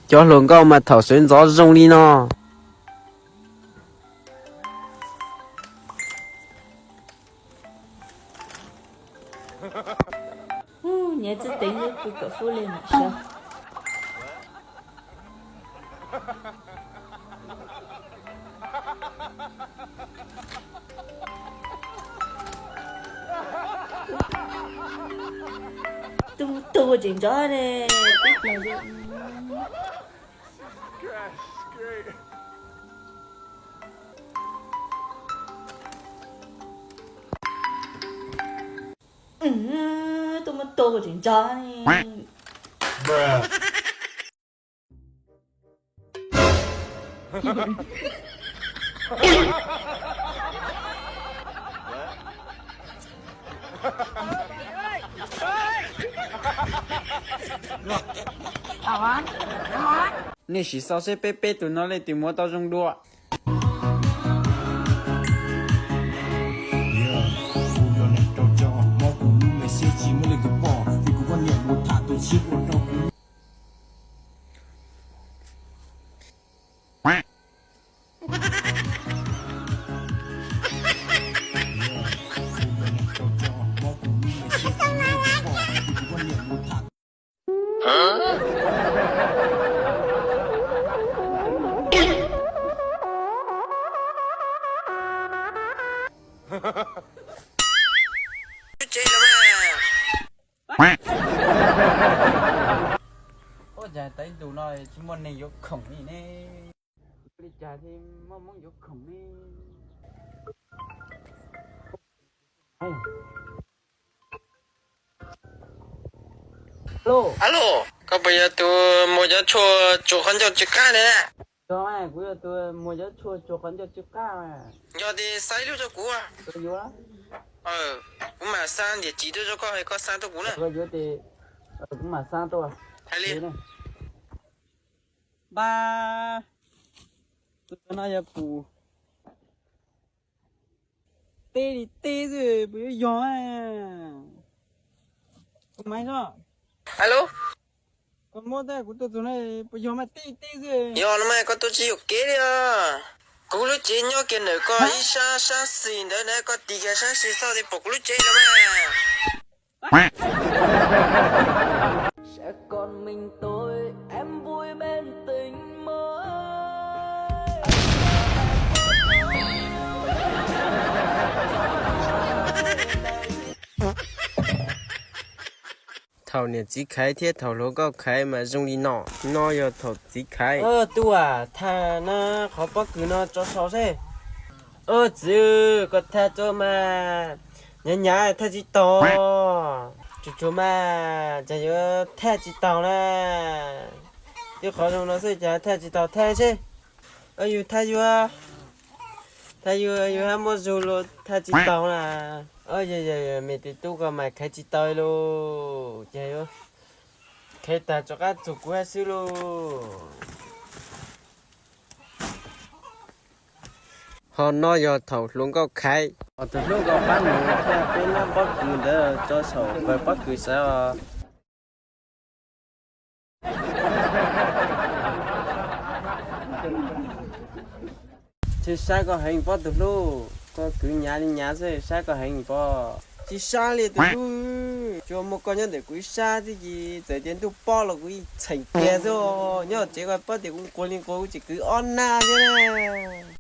Cov hluas nkauj mas thaum sawv ntxov zoo li no. Nyias txwj teev xwb, pw kom fub li mam sawv. Tus mus tus tseem ntsoov ne, tib plaws li. Tus mus tus tseem ntsoov ne. Nej sim xaus seb peb peb tus no leej twg muab tau zoo dua. Ua cas tau ib ntus no tsis muaj neeg yuav khoom li ne? Li cas thiaj muaj Hmoob yuav khoom ne? Alo, koj puas yog tus muag cov tshuaj tsuas qhov ncauj tsw qab ne? Yog, kuv yog tus muag cov tshuaj tsuas qhov ncauj tsw qab. Yog ces xa ib lub rau kuv. Kuv mam xa niam txiv tuaj rau koj, koj xa tuaj kuv na. Kuv mam xa tuaj. Hais li. Npab, tus no yog pum teb li teb xwb, puas yuav yog? Kuv mas, alo, koj muab tab kuv tuaj txog no, puas yog mas teb li teb xwb? Yog no mas koj tuaj tsis yuam kev li os. Kuv lub tsev nyob kiag ntawm koj ib sab, sab xis ntawd na, koj tig kiag sab xis xauj thiaj pom kuv lub tsev no mas. Thaum niam txiv khaiv thiab thaum hluas nkauj khaiv mas zoo li no. No yog thaum txiv khaiv. Tub, thaj no qhov pob kws no tso saud seb. Txiv, koj thaj tso mas, nyav nyav thaj tsis taus. Tsuag tsuag mas cas yuav thaj tsis taus na. Twb qhov zoo no xwb cas thaj tsis taus, thaj seb. Yus thaj yus, thaj yus, yus hab muab zug los thaj tsis taus na. Yog, yog, yog me tes tub koj mas khaiv tsis tau lauj, ces yuav khaiv tag rov qab txug kuv hab xwb lauj. Ho no yog thaum hluas nkauj khaiv. Ho tus hlub ko pab mus thiab peb nab pob kws ntawd tso saum pawg pob kws sawv os. Tsis saib koj heev pob tus hlub, koj kwv nyav li nyav xwb, saib koj heev pob. Tsis sab li tus hlub, tsuas muaj koj nyob ntawm kuv ib sab xwb ces txawm tias ntuj pob los kuv yeej txheem kiag xwb. Nyob tsev koj paub tias kuv nquag li nquag, kuv tseem kwv ob nab thiab.